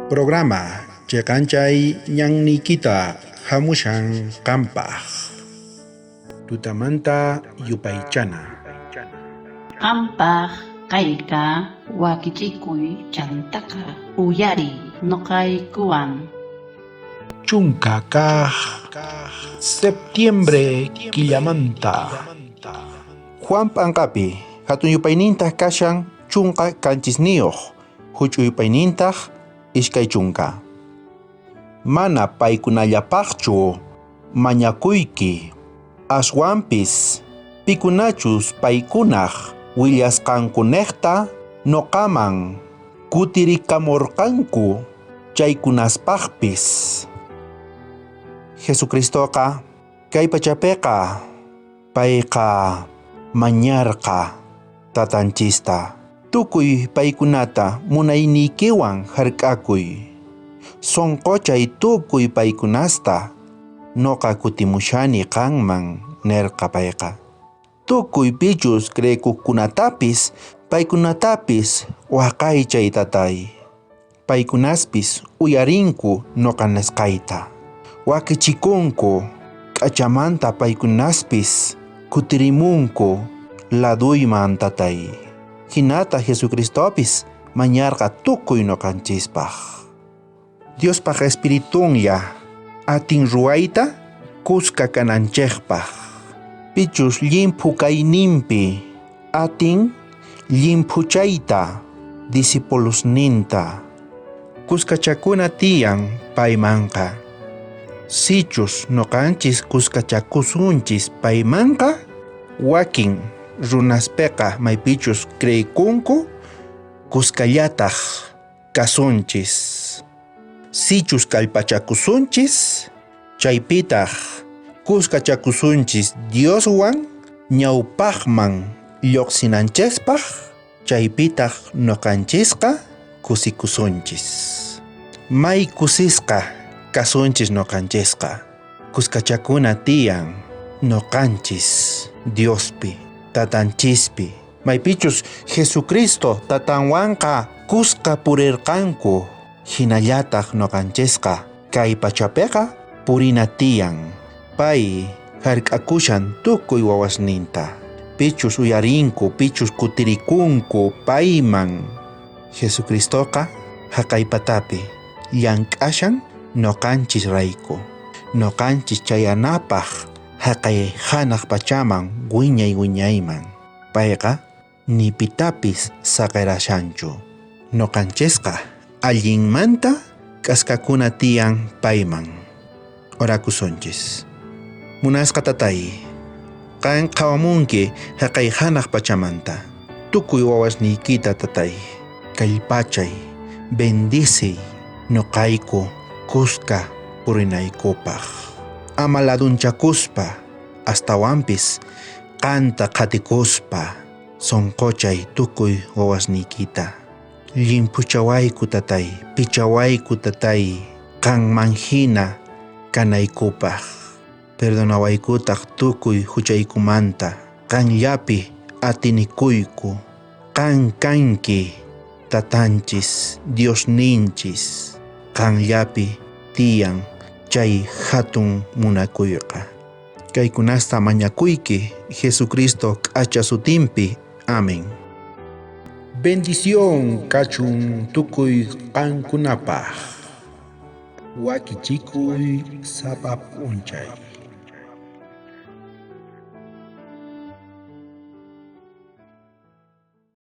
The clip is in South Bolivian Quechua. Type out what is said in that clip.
Programa cheqanchay ñanniykita hamushan qampaj. Tutamanta yupaychana. Qampaj kayka wakichikuy chantaqa uyariy noqaykuwan. 10 kaj septiembre killamanta. Juan p'anqapi hatun yupaynintaq kashan 17, huch'uy yupaynintaq 20. Mana paykunallapaqchu mañakuyki, aswanpis pikunachus paykunaj willasqankunejta noqaman kutirikamorqanku chaykunaspaqpis. Jesucristoqa kay pachapiqa payqa mañarqa tatanchista. Tukuy paykunata munayniykiwan hark'akuy. Sonqochay tukuy paykunasta noqa kutimushani qanman nerqa payqa. Tukuy pichus creekuqkunatapis paykunatapis waqaychay tatay. Paykunaspis uyarinku noqa nisqayta. Wakichikunku k'achamanta paykunaspis kutirimunku laduyman tatay. Hinata Jesucristopis mañarqa tukuy noqanchispaj. Diospaj espiritunlla atin ruwayta kuska kananchejpaj. Pichus llimphu kayninpi atin llimphuchayta discipulosninta. Kuskachakuna tiyan paymanqa. Sichus noqanchis kuskachakusunchis paymanqa, wakin runaspeqa maypichus creekunku kuskallataj kasunchis. Sichus kallpachakusunchis, chaypitaj kuskachakusunchis Dioswan ñawpajman lluqsinanchispaj, chaypitaj noqanchisqa kusikusunchis. May kusisqa kasunchis noqanchisqa. Kuskachakuna tiyan noqanchis Diospi, tatanchispi. Maypichus Jesucristo tatanwanqa kuska purirqanku, hinallataq noqanchisqa kay pachapiqa purina tiyan. Pay hark'akushan tukuy wawasninta. Pichus uyarinku, pichus kutirikunku payman. Jesucristoqa haqaypatapi llank'ashan noqanchis rayku. Noqanchis chayanapaj haqay hanaq pachaman wiñay wiñayman. Payqa ni pitapis saqirashanchu. Noqanchisqa allinmanta k'askakuna tiyan payman. Orakusunchis. Munasqa tatay, qan qhawamunki haqay hanaq pachamanta. Tukuy wawasniykita tatay, kallpachay, bendiciy noqayku kuska purinaykupaj. Ama ladunchakuspa, astawanpis qanta qhatikuspa, sonqochay tukuy wawasniykita. Llimphuchawayku tatay, pichawayku tatay, qanman hina kanaykupaj. Perdonawaykutaq tukuy huchaykumanta, qanllapi atinikuyku. Qan kanki tatanchis, Diosninchis, qanllapi tiyan chay hatun munakuyqa. Kaykunasta mañakuyki Jesucristo k'acha sutinpi. Amén. Bendición kachun tukuy qankunapaj. Wakichikuy sapa p'unchay.